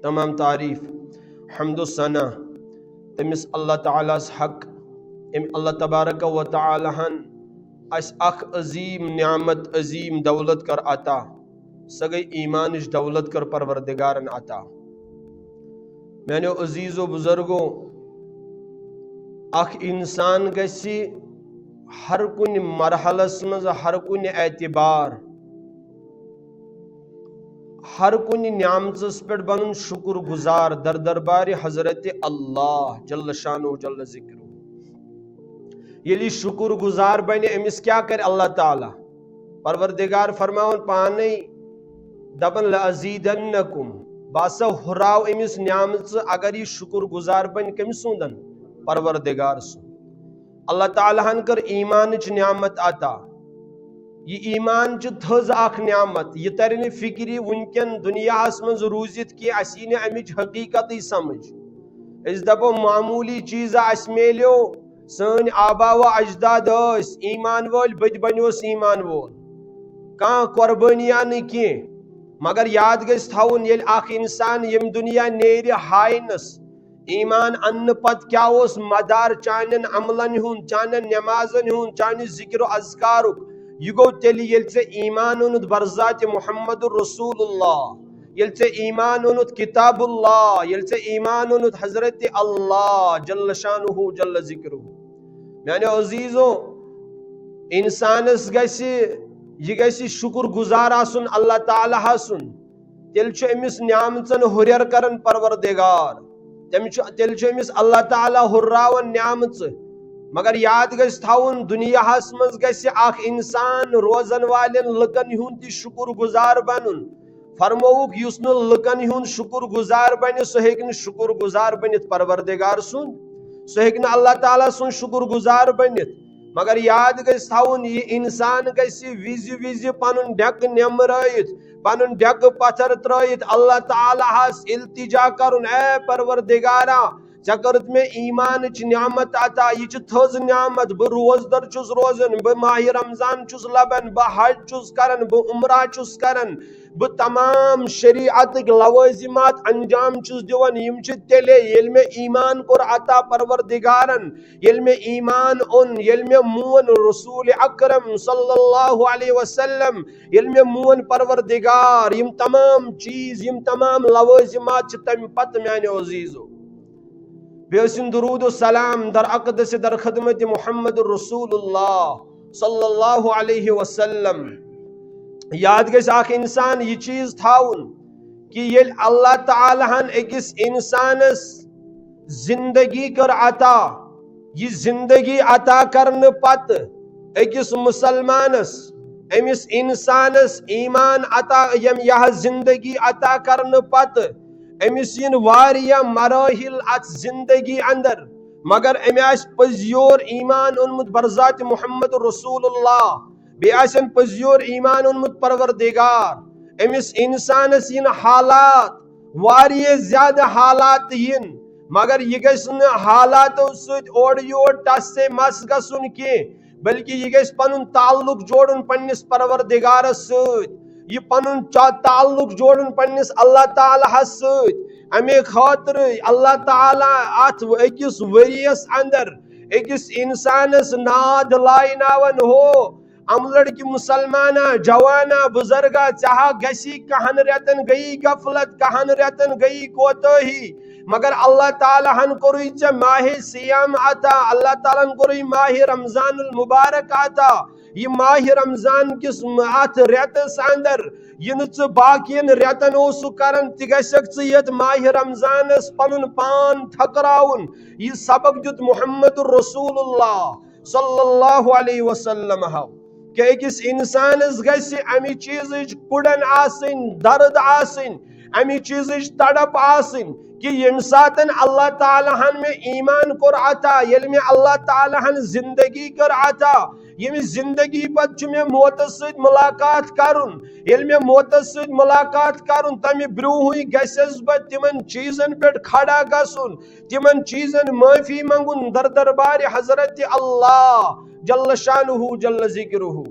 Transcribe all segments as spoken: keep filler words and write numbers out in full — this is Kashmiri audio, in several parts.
تمام تعریف، حمد و ثنا تٔمِس اللہ تعالیٰ ہس حق، أمۍ اللہ تبارک و تعالیٰ ہن اسہِ اکھ عظیٖم نعمت، عظیٖم دولت کٔر عطا۔ سۄ گٔے ایٖمانٕچ دولت کٔر پروردگارن عطا۔ میانیو عزیٖزو بزرگو، اکھ انسان گژھِ ہر کُنہِ مرحلس منٛز، ہر کُنہِ اعتبار، ہر کُنہِ نعمژس پٮ۪ٹھ بنُن شُکر گُزار در دربارِ حضرت اللہ جل شانہ جل ذکرہ۔ ییٚلہِ یہِ شُکر گُزار بنہِ، أمِس کیٛاہ کرِ اللہ تعالیٰ؟ پروردگار فرماوان پانے، دپان، "لَأَزِيدَنَّكُمْ"، بہٕ ہسا ہُراو أمِس نعمژٕ، اگر یہِ شُکر گُزار بنہِ کٔمۍ سُنٛدن؟ پروردگار سُنٛد۔ اللہ تعالیٰ ہن کٔر ایٖمانٕچ نعمت عطا۔ یہِ ایٖمان چھِ تھٔز اکھ نعمت، یہِ ترِ نہٕ فِکرِ وُنکٮ۪ن دُنیاہس منٛز روٗزِتھ کینٛہہ، اسہِ یی نہٕ امِچ حقیٖقتٕے سمجھ۔ أسۍ دپو معموٗلی چیٖزا اسہِ میلیو، سٲنۍ آبا و اجداد ٲسۍ ایٖمان وٲلۍ، بہٕ تہِ بنیوس ایٖمان وول۔ کانٛہہ قۄربٲنی آو نہٕ کینٛہہ، مگر یاد گژھِ تھاوُن، ییٚلہِ اکھ انسان ییٚمہِ دُنیا نیرِ ہاینس، ایٖمان اننہٕ پتہٕ کیٛاہ اوس مدار چانٮ۪ن عملن ہُنٛد، چانٮ۪ن نمازن ہُنٛد، چانہِ ذکر و اذکارُک؟ یہِ گوٚو تیٚلہِ، ییٚلہِ ژےٚ ایٖمان اوٚنُتھ برذاتِ محمد رسول اللہ، ییٚلہِ ژےٚ ایٖمان اوٚنُتھ کتاب اللہ، ییٚلہِ ژےٚ ایٖمان اوٚنُتھ حضرت اللہ جل شانہ جل ذکرہ۔ میانیو عزیٖزو، انسانس گژھِ، یہِ گژھِ شُکر گُزار آسُن اللہ تعالیٰ ہس سُنٛد۔ تیٚلہِ چھُ أمِس نعمژن ہُرٮ۪ر کران پروردگار۔ تٔمِس چھُ، تیٚلہِ چھُ أمِس اللہ تعالیٰ ہُرراوان نعمژٕ۔ مگر یاد گژھِ تھاوُن، دُنیاہس منٛز گژھِ اکھ انسان روزن والٮ۪ن لُکن ہُنٛد تہِ شُکر گُزار بنُن۔ فرمووُکھ، یُس نہٕ لُکن ہُنٛد شُکر گُزار بنہِ، سُہ ہیٚکہِ نہٕ شُکر گُزار بٔنِتھ پروردگار سُنٛد، سُہ ہیٚکہِ نہٕ اللہ تعالیٰ سُنٛد شُکر گُزار بٔنِتھ۔ مگر یاد گژھِ تھاوُن، یہِ انسان گژھِ وِزِ وِزِ پنُن ڈٮ۪کہٕ نٮ۪مرٲیِتھ، پنُن ڈٮ۪کہٕ پتھر ترٲیِتھ اللہ تعالیٰ ہس التجا کرُن، اے پروردگارا، ژےٚ کٔرٕتھ مےٚ ایٖمانٕچ نعمت عطا، یہِ چھِ تھٔز نعمت، بہٕ روزدر چھُس روزان، بہٕ ماہِ رمضان چھُس لبان، بہٕ حج چھُس کران، بہٕ عمرہ چھُس کران، بہٕ تمام شریعتٕکۍ لوٲزِمات انجام چھُس دِوان، یِم چھِ تیٚلے، ییٚلہِ مےٚ ایٖمان کوٚر عطا پروردگارن، ییٚلہِ مےٚ ایٖمان اوٚن، ییٚلہِ مےٚ مون رسول اکرم صلی اللہ علیہ وسلم، ییٚلہِ مےٚ مون پروردگار، یِم تمام چیٖز، یِم تمام لوٲزِمات چھِ تمہِ پتہٕ، میانیو عزیٖزو۔ بیٚیہِ ٲسِن درود و سلام در اقدس در خدمت محمد رسول اللہ صلی اللہ علیہ وسلم۔ یاد گژھِ اکھ انسان یہِ چیٖز تھاوُن کہِ ییٚلہِ اللہ تعالیٰ ہن أکِس انسانس زندگی کٔر عطا، یہِ زندگی عطا کرنہٕ پتہٕ أکِس مسلمانس، أمِس انسانس ایٖمان عطا، ییٚمۍ یہِ زندگی عطا کرنہٕ پتہٕ أمِس یِن واریاہ مراحل اتھ زندگی اندر، مگر أمۍ آسہِ پٔزۍ یور ایٖمان اوٚنمُت برذاتِ محمد رسول اللہ، بیٚیہِ آسن پٔزۍ یور ایٖمان اوٚنمُت پروردگار۔ أمِس انسانس یِن حالات، واریاہ زیادٕ حالات یِن، مگر یہِ گژھِ نہٕ حالاتو سۭتۍ اورٕ یور ٹس سے مس گژھُن کینٛہہ، بلکہِ یہِ گژھِ پنُن تعلق جوڑُن پننِس پروردگارس سۭتۍ، یہِ پنُن چا-، تعلق جوڑُن پننِس اللہ تعالیٰ ہس سۭتۍ۔ امے خٲطرٕ اللہ تعالیٰ اتھ أکِس ؤریس اندر أکِس انسانس ناد لایناوان، ہو، املڑکہِ مسلمانہ، جوانہ، بزرگہ، ژےٚ ہا گژھی کہن رٮ۪تن گٔیی غفلت، کہن رٮ۪تن گٔیی کوتٲہی، مگر اللہ تعالیٰ ہن کوٚرُے ژےٚ ماہِ صیام عطا، اللہ تعالیٰ ہن کوٚرُے ماہِ رمضان المبارک عطا۔ یہِ ماہِ رمضان کِس م-، اتھ رٮ۪تس اندر یہِ نہٕ ژٕ باقین رٮ۪تن اوسُکھ کران، تہِ گژھکھ ژٕ یتھ ماہِ رمضانس پنُن پان تھکراوُن۔ یہِ سبق دیُت محمد رسول اللہ صلی اللہ علیہ وسلم ہو کہ أکِس انسانس گژھِ امہِ چیٖزٕچ کُڑن آسٕنۍ، درد آسٕنۍ، امہِ چیٖزٕچ تڑپ آسٕنۍ کہ ییٚمہِ ساتن اللہ تعالیٰ ہن مےٚ ایٖمان کوٚر عطا، ییٚلہِ مےٚ اللہ تعالیٰ ہن زندگی کٔر عطا، ییٚمہِ زندگی پتہٕ چھُ مےٚ موتس سۭتۍ ملاقات کرُن، ییٚلہِ مےٚ موتس سۭتۍ ملاقات کرُن، تمہِ برونٛہٕے گژھس بہٕ تِمن چیٖزن پٮ۪ٹھ کھڑا گژھُن، تِمن چیٖزن معٲفی منٛگُن در دربارِ حضرت اللہ جل شانہ جل ذکرہ۔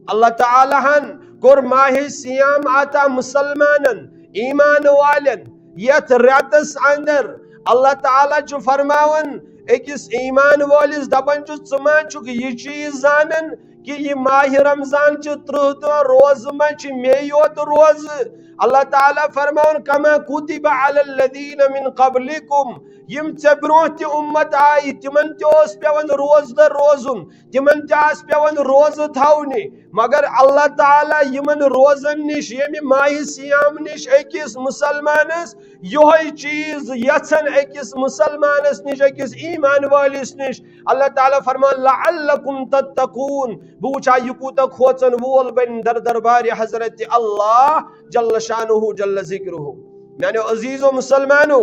اللہ تعالیٰ ہن کوٚر ماہِ صیام عطا مسلمانن، ایٖمان والٮ۪ن، یتھ رٮ۪تس اندر اللہ تعالیٰ چھُ فرماوان أکِس ایمان وٲلِس، دپان چھُ، ژٕ ما چھُکھ یہِ چیٖز زانان کہِ یہِ ماہِ رمضان چھِ ترٕٛہ دۄہ روزٕ ما چھِ مے یوت روزٕ؟ اللہ تعالیٰ فرماوان، کما کتب علی الذین من قبلکم، یِم ژےٚ برونٛہہ تہِ اُمت آیہِ، تِمن تہِ اوس پٮ۪وان روزٕ دۄہ روزُن، تِمن تہِ آسہٕ پٮ۪وان روزٕ تھاونہِ، مگر اللہ تعالیٰ یِمن روزن نِش، ییٚمہِ ماہِ صیام نِش أکِس مُسلمانس یِہوٚے چیٖز یژھن، أکِس مُسلمانس نِش، أکِس ایمان وٲلِس نِش، اللہ تعالیٰ فرمان، لعلکم تتقون، بہٕ وٕچھا یہِ کوٗتاہ کھوژن وول بنہِ در دربارِ حضرت اللہ جل شانہ جل ذکرہ۔ میانیو عزیزو مُسلمانو،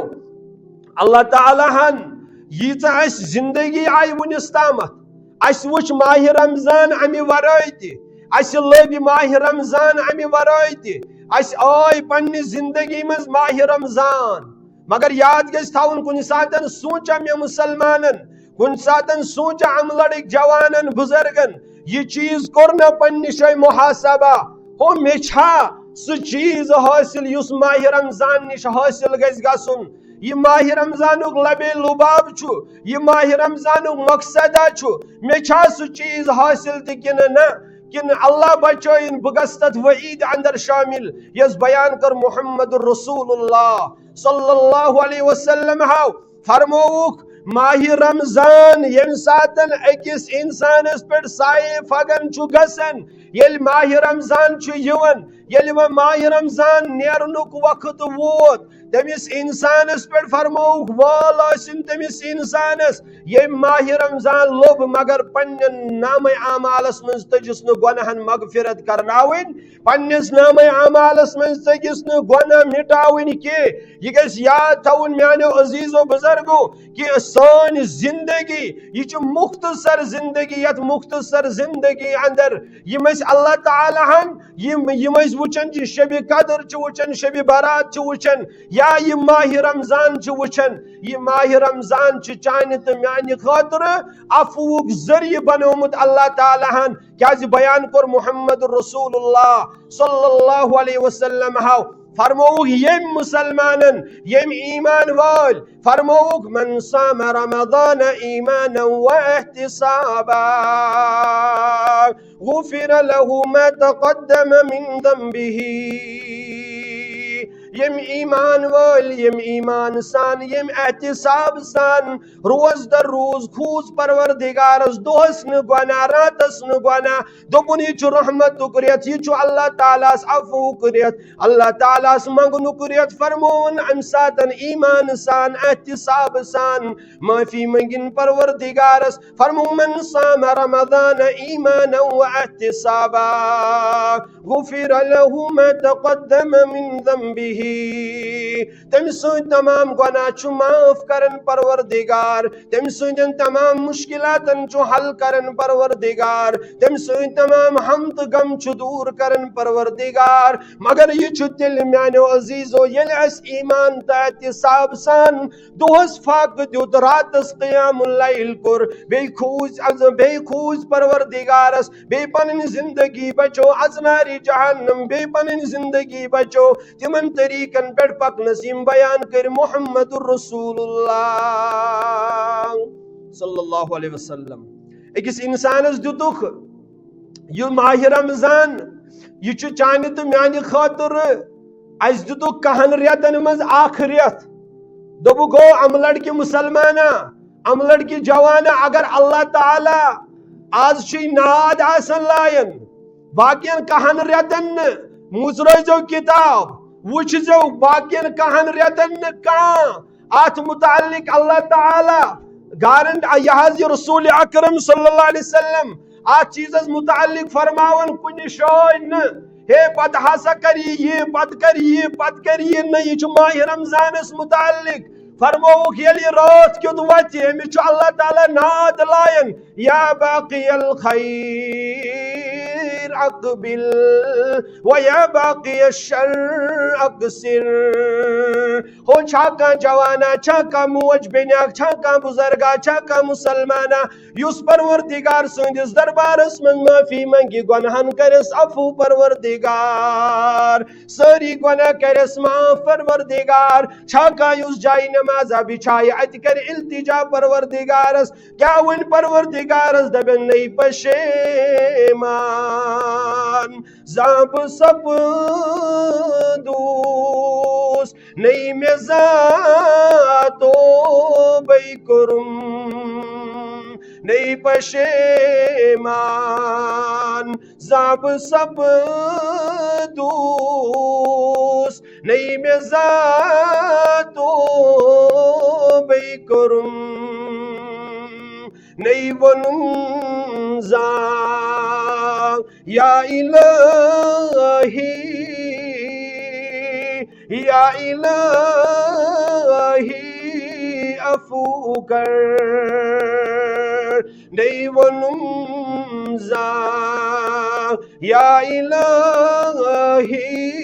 اللہ تعالیٰ ہن ییٖژاہ اَسہِ زندگی آیہِ وُنِس تامَتھ، اَسہِ وُچھ ماہِ رمضان اَمہِ ورٲے تہِ، اَسہِ لٔبۍ ماہِ رمضان اَمہِ ورٲے تہِ، اَسہِ آے پننہِ زندگی منٛز ماہِ رمضان۔ مگر یاد گژھِ تھاوُن، کُنہِ ساتَن سونٛچا مےٚ مُسلمانَن، کُنہِ ساتَن سونٛچا اَمہٕ لڑٕکۍ جوانَن، بُزرگَن، یہِ چیٖز کوٚر نہ پننہِ جایہِ محاسبہ، ہو مےٚ چھا سُہ چیٖز حٲصِل یُس ماہِ رمضان نِش حٲصِل گژھِ گژھُن؟ یہِ ماہِ رمضانُک لبِ لباب چھُ، یہِ ماہِ رمضانُک مقصدہ چھُ، مےٚ چھا سُہ چیٖز حٲصِل تہِ کِنہٕ نہ؟ کِنہٕ اللہ بچٲیِن، بہٕ گژھٕ تتھ وعیٖد اندر شٲمِل، یۄس بیان کٔر محمد رسول اللہ صلی اللہ علیہ وسلم ہاو۔ فرمووُکھ، ماہِ رمضان ییٚمہِ ساتن أکِس انسانس پٮ۪ٹھ سایہِ فگن چھُ گژھان، ییٚلہِ ماہِ رمضان چھُ یِوان، ییٚلہِ وۄنۍ ماہِ رمضان نیرنُک وقت ووت، تٔمِس انسانس پٮ۪ٹھ فرمووُکھ، وال ٲسِن تٔمِس انسانس، ییٚمۍ ماہِ رمضان لوٚب مگر پننٮ۪ن نامے اعمالس منٛز تٔجِس نہٕ گۄناہن مغفرت کرناوٕنۍ، پننِس نامے اعمالس منٛز تٔجِس نہٕ گۄناہ مٹاوٕنۍ کینٛہہ۔ یہِ گژھِ یاد تھاوُن میانیو عزیزو بزرگو کہِ سٲنۍ زندگی، یہِ چھِ مختصر زندگی، یتھ مختصر زندگی اندر یِم أسۍ اللہ تعالیٰ ہن، یِم، یِم أسۍ وٕچھان چھِ، شبِ قدر چھِ وٕچھان، شبِ برات چھِ وٕچھان، یا یہِ ماہِ رمضان چھِ وٕچھان، یہِ ماہِ رمضان چھِ چانہِ تہٕ میانہِ خٲطرٕ عفوُک ذٔریعہٕ بنومُت اللہ تعالیٰ ہن۔ کیازِ بیان کوٚر محمد رسول اللہ صلی اللہ علیہ وسلم ہاو، فرمووُکھ، ییٚمۍ مُسلمانن، ییٚمۍ ایمان وٲلۍ، فرمووُکھ، من صام رمضان ایمانا و احتسابا غفر له ما تقدم من ذنبه۔ ییٚمۍ ایمان وٲلۍ، ییٚمۍ ایمان سان، ییٚمۍ احتساب سان روز در روز کھوٗژ پروردگارس، دۄہس نہٕ گۄناہ، راتس نہٕ گۄناہ، دوٚپُن، یہِ چھُ رحمتُک رٮ۪تھ، یہِ چھُ اللہ تعالیٰ ہس عفوُک رٮ۪تھ، اللہ تعالیٰ ہس منٛگنُک رٮ۪تھ۔ فرمووُن، امہِ ساتن ایمان سان، احتساب سان معافی منٛگِن پروردگارس۔ فرموو، من صام رمضان ایمانا و احتسابا غفر له ما تقدم من ذنبه۔ تٔمۍ سٕنٛدۍ تمام گۄناہ چھُ معاف کران پروردگار، تٔمۍ سٕنٛدٮ۪ن تمام مشکلاتن چھُ حل کران پروردگار، تٔمۍ سٕنٛدۍ تمام ہم تہٕ غم چھُ دوٗر کران پروردگار۔ مگر یہِ چھُ تیٚلہِ، میانیو عزیزو، ییٚلہِ اَسہِ ایمان تہٕ احتساب سان دۄہس فاقہٕ دیُت، راتس قیام اللیل کوٚر، بیٚیہِ کھوٗژ از، بیٚیہِ کھوٗژ پروردگارس، بیٚیہِ پنٕنۍ زندگی بچو از نارِ جہنم، بیٚیہِ پنٕنۍ زندگی بچو تِمن طریٖقن پٮ۪ٹھ پکنس یِم بیان کٔرۍ محمد رسول اللہ صلی اللہ علیہ وسلم۔ أکِس انسانس دیُتُکھ یہِ ماہِ رمضان، یہِ چھُ چانہِ تہٕ میانہِ خٲطرٕ، اَسہِ دیُتُکھ کہن رٮ۪تن منٛز اکھ رٮ۪تھ۔ دوٚپُکھ، گوٚو امہٕ لڑکہِ مسلمانہ، امہٕ لڑکہِ جوانہ، اگر اللہ تعالیٰ از چھُے ناد آسان لایان، باقین کہن رٮ۪تن نہٕ، مُژرٲیزیو کتاب، وٕچھزیو باقین کہن رٮ۪تن نہٕ کانٛہہ اتھ متعلق اللہ تعالیٰ گارنٹ، یہِ حظ یہِ رسول اکرم صلی اللہ علیہ وسلم اتھ چیٖزس متعلق فرماوان کُنہِ جایہِ نہٕ، ہے پتہٕ ہسا کر یہِ، یہِ پتہٕ کر یہِ، پتہٕ کر یہِ نہٕ، یہِ چھُ ماہِ رمضانس متعلق۔ فرمووُکھ، ییٚلہِ یہِ راتھ کیُتھ وتہِ، أمِس چھُ اللہ تعالیٰ ناد لایان، یا باقی الخیر اقبل و یا باقی الشر اقصر۔ ہو، چھا کانٛہہ جوانا، چھا کانٛہہ موج بیٚنہِ، چھا کانٛہہ بُزرگا، چھا کانٛہہ مُسلمانا، یُس پروردگار سٕنٛدِس دربارس منٛز معٲفی منٛگہِ، گۄناہن کرٮ۪س عفو پروردگار، سٲری گۄناہ کرٮ۪س معاف پروردگار۔ چھا کانٛہہ یُس جایہِ نمازا بِچھایہِ، اتہِ کرِ التجا پروردگارس، کیٛاہ وَنہِ پروردگارس؟ دپن، نٔے پشیمان زانٛہہ بہٕ سپدوس، نٔے مےٚ زانٛہہ توبے کوٚرُم، نٔے پشیمان زانٛہہ بہٕ سپدوس، نٔے مےٚ زانٛہہ توبے کوٚرُم، نٔے ووٚنُم زانٛہہ، یا الہی، یا الہی، عفو کر۔ نٔے ووٚنُم زانٛہہ، یا الہی،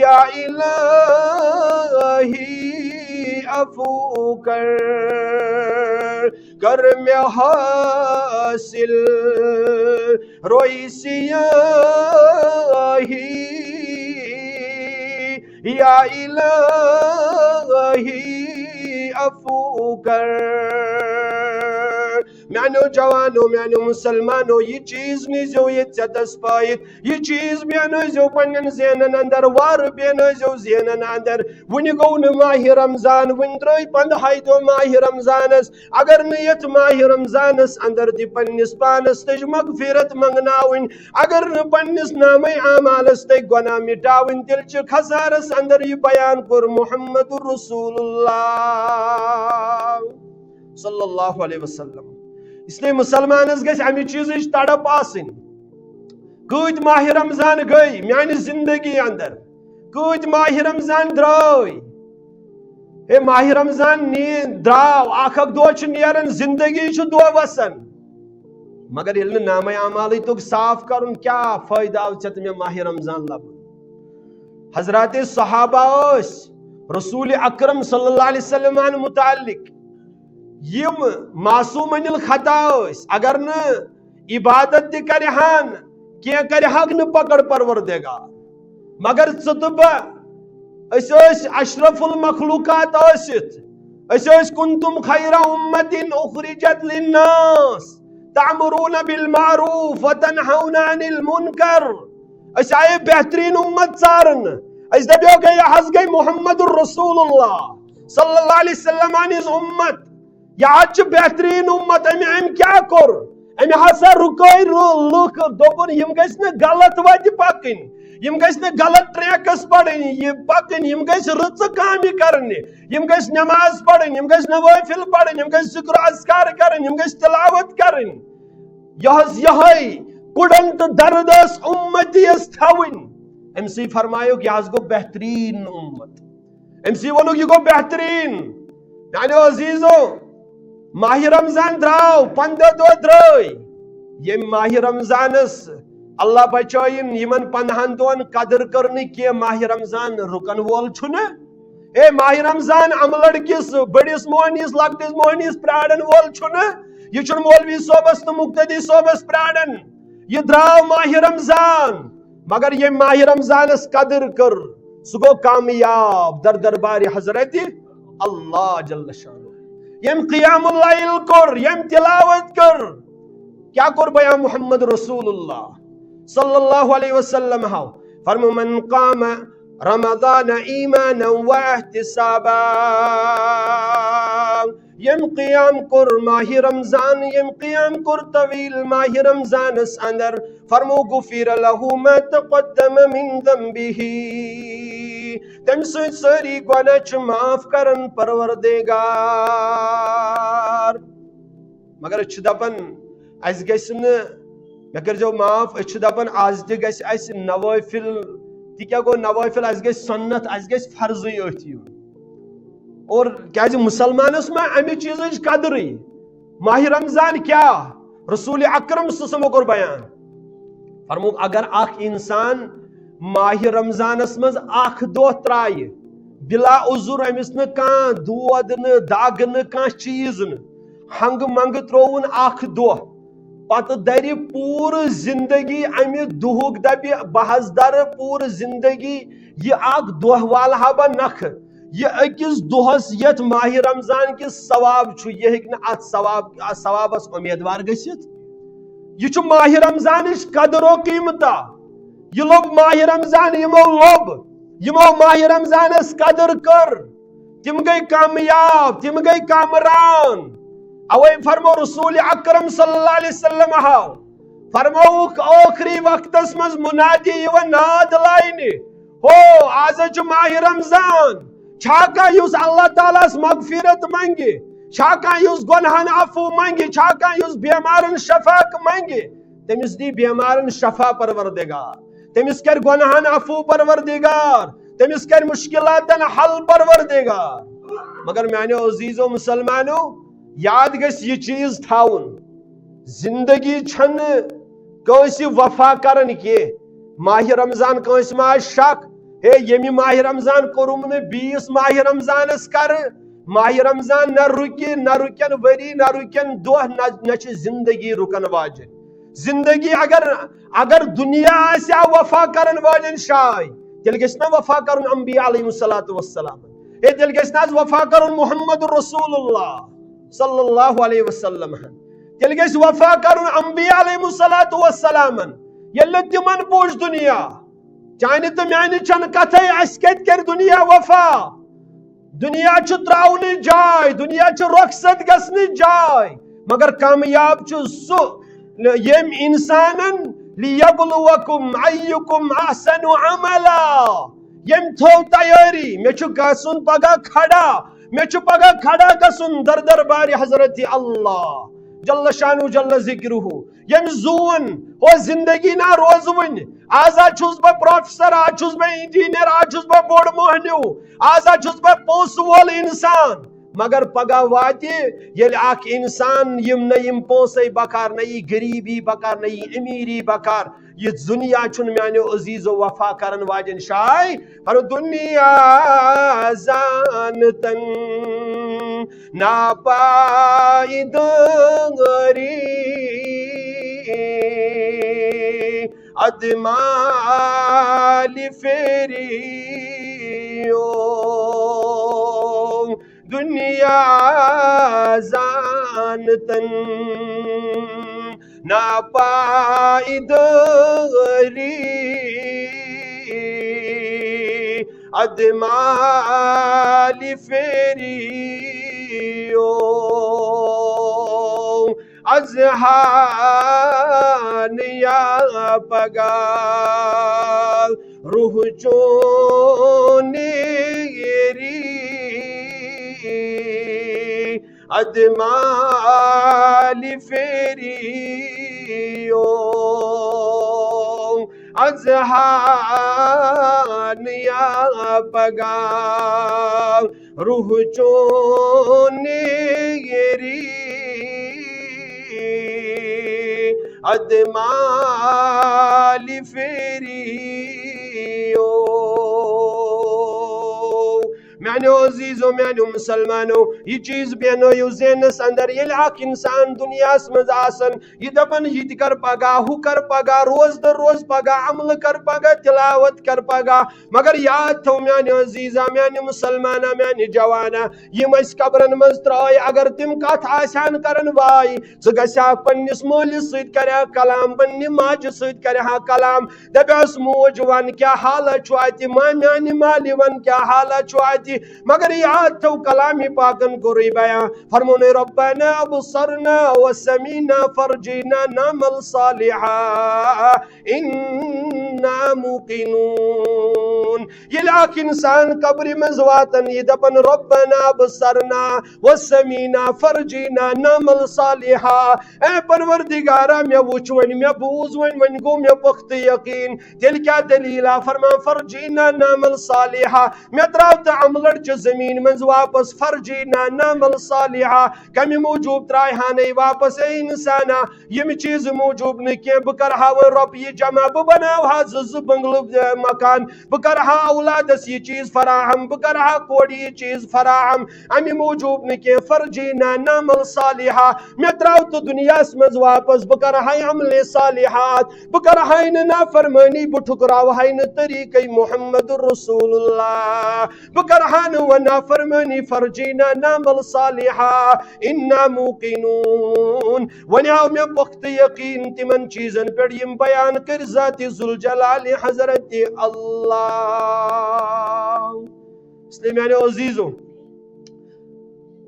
یا الہی، عفو کر، کر مےٚ حٲصِل روی سیاہی، یا الہی، عفو کر۔ میانیو جوانو، میانیو مسلمانو، یہِ چیز نیٖزیو ییٚتہِ ژٮ۪تس پٲیِتھ، یہِ چیز بیٚنٲوزیو پننٮ۪ن ذہنن اندر، وارٕ بیٚنٲوزیو ذہنن اندر۔ وُنہِ گوٚو نہٕ ماہِ رمضان، وُنہِ ترٲے پندہے دۄہ ماہِ رمضانس۔ اگر نہٕ یتھ ماہِ رمضانس اندر تہِ پننِس پانس تج مغفرت منگناوٕنۍ، اگر نہٕ پننِس نامے اعمالس تج گۄناہ مٹاوٕنۍ، تیٚلہِ چھِ خسارس اندر۔ یہِ بیان کوٚر محمد رسول اللہ صلی اللہ علیہ وسلم۔ اس لیے مسلمانس گژھِ امہِ چیزٕچ تڑپ آسٕنۍ۔ کۭتۍ ماہِ رمضان گٔے میانہِ زندگی اندر، کۭتۍ ماہِ رمضان درٛاے۔ ہے، ماہِ رمضان نی-، درٛاو، اکھ اکھ دۄہ چھُ نیران، زندگی چھُ دۄہ وسان۔ مگر ییٚلہِ نہٕ نامہ اعمالٕے توٚگ صاف کرُن، کیٛاہ فٲیدٕ آو ژےٚ تہٕ مےٚ ماہِ رمضان لبُن؟ حضرات صحابہ ٲسۍ رسول اکرم صلی اللہ علیہ وسلم متعلق، یِم معصوم عن الخطا ٲسۍ، اگر نہٕ عبادت تہِ کرِہن، کینٛہہ کرِہکھ نہٕ پکڑ پروردگار۔ مگر ژٕ تہٕ بہٕ، أسۍ ٲسۍ اشرف المخلوقات ٲسِتھ، أسۍ ٲسۍ، کنتم خیر امت اخرجت للناس تأمرون بالمعروف وتنهون عن المنکر۔ أسۍ آیے بہترین امت ژارنہٕ۔ أسۍ دپیو گٔے، یہِ حظ گٔے محمد رسول اللہ صلی اللہ علیہ وسلم ہٕنٛز امت۔ یہِ حظ چھِ بہترین امت۔ أمۍ، أمۍ کیٛاہ کوٚر؟ أمۍ ہسا رُکٲے رُ-، لُکھ، دوٚپُن، یِم گٔژھۍ نہٕ غلط وتہِ پکٕنۍ، یِم گٔژھۍ نہٕ غلط ٹریکس پڑٕنۍ، یہِ پکٕنۍ، یِم گٔژھۍ رٕژٕ کامہِ کرنہِ، یِم گٔژھۍ نماز پرٕنۍ، یِم گٔژھۍ نوٲفِل پرٕنۍ، یِم گٔژھۍ ذکر و اذکار کرٕنۍ، یِم گٔژھۍ تلاوت کرٕنۍ۔ یہِ حظ یِہوٚے کُڑن تہٕ درد ٲس امتی یس تھاوٕنۍ۔ أمۍ سٕے فرمایوکھ، یہِ حظ گوٚو بہترین امت۔ أمۍ سٕے ووٚنُکھ، یہِ گوٚو بہترین۔ میانیو عزیزو، ماہِ رمضان درٛاو، پنٛداہ دۄہ درٛٲے۔ ییٚمۍ ماہِ رمضانس اللہ بچٲیِن، یِمن پنٛدہن دۄہن قدر کٔر نہٕ کینٛہہ، ماہِ رمضان رُکن وول چھُنہٕ۔ اے ماہِ رمضان، امہٕ لڑکِس، بٔڑِس موہنِس، لۄکٹِس موہنِس پرٛارن وول چھُنہٕ۔ یہِ چھُنہٕ مولوی صٲبس تہٕ مقتدی صٲبس پرٛاران۔ یہِ درٛاو ماہِ رمضان، مگر ییٚمۍ ماہِ رمضانس قدر کٔر، سُہ گوٚو کامیاب در دربارِ حضرت اللہ جل شانہ۔ ییٚمۍ قیام اللیل کوٚر، ییٚمۍ تلاوت کٔر، کیٛاہ کوٚر بیان محمد رسول اللہ صلی اللہ علیہ وسلم ہو؟ فرمو، من قام رمضان ایمانا و احتسابا۔ ییٚمۍ قیام کوٚر ماہِ رمضان، ییٚمۍ قیام کوٚر طویل ماہِ رمضانس اندر، فرمو، غفر له ما تقدم من ذنبه، تٔمۍ سٕنٛدۍ سٲری گۄناہ چھِ معاف کران پروردگار۔ مگر أسۍ چھِ دپان، اسہِ گژھِ نہٕ، مےٚ کٔرۍزیو معاف، أسۍ چھِ دپان، از تہِ گژھِ اسہِ نوٲفِل۔ تہِ کیٛاہ گوٚو نوٲفِل؟ اسہِ گژھِ سُنت، اسہِ گژھِ فرضٕے أتھۍ یُن۔ اور کیٛازِ مسلمانس ما امہِ چیٖزٕچ قدرٕے؟ ماہِ رمضان کیٛاہ؟ رسول اکرم صلی اللہ علیہ وسلمو کوٚر بیان۔ فرمووُکھ، اگر اکھ انسان ماہِ رمضانس منٛز اکھ دۄہ ترایہِ بلا عذر، أمِس نہٕ کانٛہہ دود نہٕ دگ نہٕ کانٛہہ چیٖز نہٕ، ہنٛگہٕ منٛگہٕ ترٛووُن اکھ دۄہ، پتہٕ درِ پوٗرٕ زندگی امہِ دُہُک، دپہِ بہٕ حظ درٕ پوٗرٕ زندگی یہِ اکھ دۄہ والہٕ ہا بہٕ نکھٕ۔ یہِ أکِس دۄہس یتھ ماہِ رمضان کِس ثواب چھُ، یہِ ہیٚکہِ نہٕ اتھ ثواب، اتھ ثوابس اُمیدوار گٔژھِتھ۔ یہِ چھُ ماہِ رمضانٕچ قدر و قیمتہ۔ یہِ لوٚب ماہِ رمضان، یِمو لوٚب، یِمو ماہِ رمضانس قدر کٔر، تِم گٔے کامیاب، تِم گٔے کامران۔ اوے فرمو رسول اکرم صلی اللہ علیہ وسلم ہاو فرمووُکھ، ٲخری وقتس منٛز منادی یِوان ناد لاینہِ، ہو، آز چھُ ماہِ رمضان، چھا کانٛہہ یُس اللہ تعالیٰ ہس مغفرت منگہِ، چھا کانٛہہ یُس گۄنہن عفو منگہِ، چھا کانٛہہ یُس بیمارن شفا منگہِ، تٔمِس دی بیمارن شفا پروردگار، تٔمِس کرِ گۄنہن عفو پروردگار، تٔمِس کرِ مشکلاتن حل پروردگار۔ مگر میانیو عزیزو مسلمانو، یاد گژھِ یہِ چیٖز تھاوُن، زندگی چھنہٕ کٲنٛسہِ وفا کران کینٛہہ۔ ماہِ رمضان کٲنٛسہِ ما آسہِ شک، ہے، ییٚمہِ ماہِ رمضان کوٚرُم نہٕ، بیٚیِس ماہِ رمضانس کرٕ۔ ماہِ رمضان نہ رُکہِ، نہ رُکن ؤری، نہ رُکن دۄہ، نہ، نہ چھِ زندگی رُکن واجِنۍ۔ زندگی اگر، اگر دُنیا آسہِ ہا وفا کرن واجٮ۪ن شاے، تیٚلہِ گژھِ نہ وفا کرُن انبیاء علیہم الصلوۃ والسلام؟ ہے، تیٚلہِ گژھِ نہ حظ وفا کرُن محمد رسول اللہ صلی اللہ علیہ وسلم؟ تیٚلہِ گژھِ وفا کرُن انبیاء علیہم الصلوۃ والسلام۔ ییٚلہِ نہٕ تِمن بوٗز دُنیا، چانہِ تہٕ میانہِ چھنہٕ کتھے، اسہِ کتہِ کرِ دُنیا وفا؟ دُنیا چھُ تراونٕچ جاے، دُنیا چھُ رۄخصت گژھنٕچ جاے، مگر کامیاب چھُ سُہ، ییٚمۍ انسانن، لیبلوکم ایکم احسن عملا، ییٚمۍ تھٲو تیٲری، مےٚ چھُ گژھُن پگاہ کھڑا، مےٚ چھُ پگاہ کھڑا گژھُن در دربارِ حضرت اللہ جل شانہ جل ذکرہ۔ ییٚمۍ زوٗن، او زندگی نا روزوٕنۍ، آز ہا چھُس بہٕ پروفیسر، آز چھُس بہٕ انجینئر، آز چھُس بہٕ بوٚڑ مۄہنیو، آز ہا چھُس بہٕ پونٛسہٕ وول انسان۔ مگر پگاہ واتہِ، ییٚلہِ اکھ انسان یِم نہ یِم پونٛسے بکار، نہ یہِ غریبی بکار، نہ یہِ امیری بکار، یہِ دُنیا چھُنہٕ میانیو عزیزو وفا کرن واجٮ۪ن شاے۔ پر دُنیا زانتن ناپائیداری ادمال فیریو۔ دُنیا زانتن ناپائیداری ادمال فیریو۔ از ہان یا پگاہ روح چون ادمال فیریو۔ از ہان یا پگاہ روح چون ادمال فیریو۔ میانیو عزیزو، میانیو مسلمانو، یہِ چیٖز بیٚہنٲیِو ذہنس اندر، ییٚلہِ اکھ انسان دُنیاہس منٛز آسان، یہِ دپان، یہِ تہِ کر پگاہ، ہُہ کر پگاہ، روز تہٕ روز پگاہ، عملہٕ کر پگاہ، تلاوت کر پگاہ، مگر یاد تھٲو میانہِ عزیزا، میانہِ مسلمانا، میانہِ جوانا، یِم أسۍ قبرن منٛز ترٛٲے، اگر تِم کتھ آسہِ ہن کران، واے، ژٕ گژھِ ہا پننِس مٲلِس سۭتۍ کرِ ہا کلام، پننہِ ماجہِ سۭتۍ کرِ ہا کلام، دپیس، موج ون کیٛاہ حالہ چھُ اتہِ، ما میانہِ مالہِ ون کیٛاہ حالہ چھُ اتہِ۔ مگر یاد تھٲو کلامِ پاکن کوٚرُے بیان، فرمونَے، ربنا ابصرنا وسمعنا فارجعنا نعمل صالحا انا موقنون۔ ییٚلہِ اکھ انسان قبرِ منٛز واتان، یہِ دپان، "ربنا ابصرنا وسمعنا فارجعنا نعمل صالحا"، اے پروردگارا، مےٚ وُچھ وۄنۍ، مےٚ بوٗز وۄنۍ، وۄنۍ گوٚو مےٚ پختہٕ یقین، تیٚلہِ کیٛاہ دٔلیٖلہ؟ فرمان، "فارجعنا نعمل صالحا"، مےٚ ترٛاو تہٕ عملن چہِ زٔمیٖن منٛز واپس، "فارجعنا نعمل صالحا"، کمہِ موٗجوٗب ترٛایہِ ہانے واپس اے انسانا؟ ییٚمہِ چیٖزٕ موٗجوٗب نہٕ کینٛہہ، بہٕ کرٕ ہا وۄنۍ رۄپیہِ جمع، بہٕ بناوٕ ہا زٕ زٕ بنگلہٕ، اے، مکان، بہٕ کرٕ ہا اولادس یہِ چیٖز فراہم، بہٕ کرٕ ہا کورِ یہِ چیٖز فراہم، امہِ موٗجوٗب نہٕ کینٛہہ، "فارجعنا نعمل صالحا"، مےٚ ترٛاو تہٕ دُنیاہس منٛز واپس، بہٕ کرٕ ہا عملِ صالحات، بہٕ کرٕ ہا نہٕ نافرمٲنی، بہٕ ٹھُکراوٕ ہا نہٕ طریٖقے محمد رسول اللہ، بہٕ کرٕ ہا نہٕ وۄنۍ نافرمٲنی، "فارجعنا نعمل صالحا انا موقنون"۔ وۄنۍ آو مےٚ پختہٕ یقین تِمن چیٖزن پٮ۪ٹھ، یِم بیان کٔرۍ ذاتِ ذوالجلال حضرت اللہ۔ اس لیے میانیو عزیزو،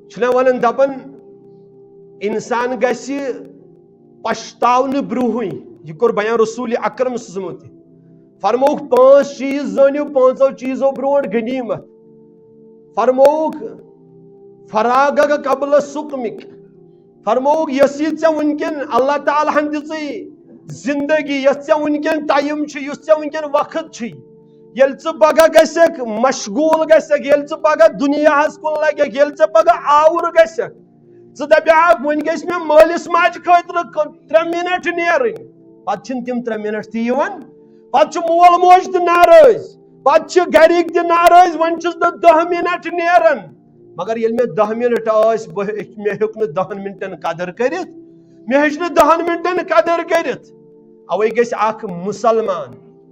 چھُنہ ونان، دپان، انسان گژھِ پشتاونہٕ برونٛہٕے۔ یہِ کوٚر بیان رسول اکرم صلی اللہ علیہ وسلمو تہِ۔ فرمووُکھ، پانٛژھ چیٖز زٲنِو پانٛژو چیٖزو برونٛٹھ غنیمت۔ فرمووُکھ، "فراغک قبل سقمک"۔ فرمووُکھ، یۄس یہِ ژےٚ وٕنکٮ۪ن اللہ تعالیٰ ہن دِژٕے زندگی، یۄس ژےٚ وٕنکٮ۪ن ٹایم چھُ، یُس ژےٚ وٕنکٮ۪ن وقت چھُے، ییٚلہِ ژٕ پگاہ گژھکھ مشغول گژھکھ، ییٚلہِ ژٕ پگاہ دُنیاہس کُن لگکھ، ییٚلہِ ژٕ پگاہ آوُر گژھکھ، ژٕ دپکھ، "وۄنۍ گژھِ مےٚ مٲلِس ماجہِ خٲطرٕ ک-، ترٛےٚ مِنٹ نیرٕنۍ"، پتہٕ چھِنہٕ تِم ترٛےٚ مِنٹ تہِ یِوان۔ پتہٕ چھُ مول موج تہِ ناراض، پتہٕ چھِ گرِکۍ تہِ ناراض، "وۄنۍ چھُس نہٕ دَہ مِنٹ نیران"۔ مگر ییٚلہِ مےٚ دَہ مِنٹ ٲسۍ، بہٕ ہیٚچ-، مےٚ ہیوٚک نہٕ دَہن مِنٹن قدر کٔرِتھ، مےٚ ہیٚچ نہٕ دَہن مِنٹن قدر کٔرِتھ۔ اوے گژھِ اکھ مُسلمان،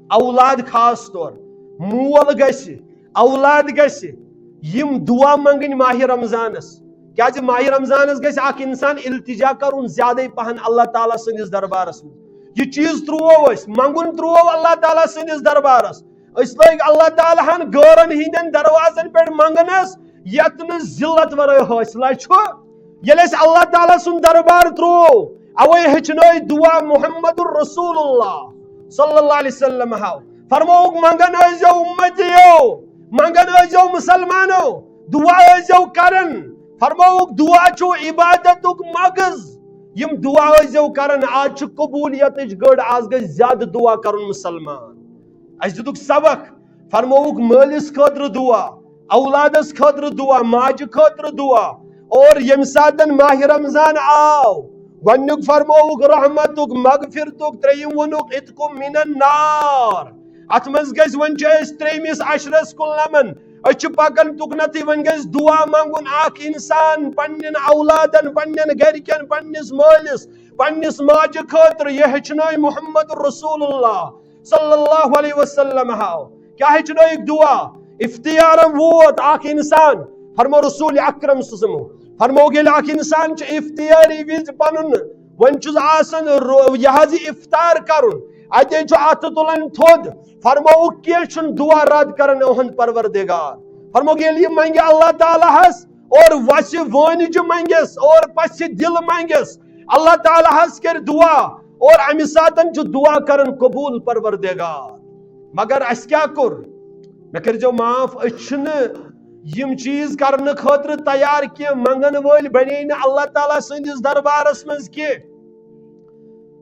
اولاد خاص طور، مول گژھِ، اولاد گژھِ، یِم دعا منگٕنۍ ماہِ رمضانس۔ کیازِ ماہِ رمضانس گژھِ اکھ انسان التجا کرُن زیادے پہن اللہ تعالیٰ سٕنٛدِس دربارس منٛز۔ یہِ چیٖز ترٛوو أسۍ، منگُن ترٛوو اللہ تعالیٰ سٕنٛدِس دربارس۔ أسۍ لٔگۍ اللہ تعالیٰ ہن غٲرن ہٕنٛدٮ۪ن دروازن پٮ۪ٹھ منگنس، یتھ نہٕ ذلت ورٲے حٲصلہ چھُ۔ ییٚلہِ اَسہِ اللہ تعالیٰ سُنٛد دربار ترٛوو، اوے ہیٚچھنٲے دعا محمد رسول اللہ صلی اللہ علیہ وسلم ہاو۔ فرمووُکھ، "منگن ٲسۍزیو اُمتیو، منگن ٲسۍزیو مُسلمانو، دعا ٲسۍزیو کران۔" فرمووُکھ، دعا چھُ عبادتُک مغز۔ یِم دعا ٲسۍزیو کران، آز چھِ قبولیتٕچ گٔڑ، آز گژھِ زیادٕ دعا کرُن مُسلمان۔ اَسہِ دِتُکھ سبق، فرمووُکھ مٲلِس خٲطرٕ دعا، اولادس خٲطرٕ دعا، ماجہِ خٲطرٕ دعا۔ اور ییٚمہِ ساتن ماہِ رمضان آو، گۄڈٕنیُک فرمووُکھ رحمتُک، مغفرتُک، ترٛیٚیِم ووٚنُکھ عتق من النار۔ اتھ منٛز گژھِ، وۄنۍ چھِ أسۍ ترٛیٚیمِس عشرس کُن لمان، أسۍ چھِ پکان تُکنتھٕے، وۄنۍ گژھِ دعا منگُن اکھ انسان پننٮ۪ن اولادن، پننٮ۪ن گرِکٮ۪ن، پننِس مٲلِس، پننِس ماجہِ خٲطرٕ۔ یہِ ہیٚچھنٲے محمد رسول اللہ صلی اللہ علیہ وسلم ہاو۔ کیٛاہ ہیٚچھنٲیِکھ؟ دعا۔ افتارن ووت اکھ انسان، فرمو رسول اکرم صلی اللہ علیہ وسلم، فرمووُکھ، ییٚلہِ اکھ انسان چھُ افتاری وِزِ پنُن، وۄنۍ چھُس آسان رو-، یہِ حظ یہِ افطار کرُن، اتے چھُ اتھٕ تُلان تھوٚد، فرمووُکھ، کینٛہہ چھُنہٕ دعا رد کران اُہُنٛد پروردگار۔ فرمووُکھ، ییٚلہِ یہِ منگہِ اللہ تعالیٰ ہس اور وسہِ وٲنجہِ منگس اور پسہِ دل منگس، اللہ تعالیٰ ہس کرِ دعا اور امہِ ساتن چھُ دعا کران قبول پروردگار۔ مگر اسہِ کیٛاہ کوٚر؟ مےٚ کٔرۍزیو معاف، أسۍ چھِنہٕ یِم چیٖز کرنہٕ خٲطرٕ تیار کینٛہہ، منگن وٲلۍ بنے نہٕ اللہ تعالیٰ سٕنٛدِس دربارس منٛز کینٛہہ۔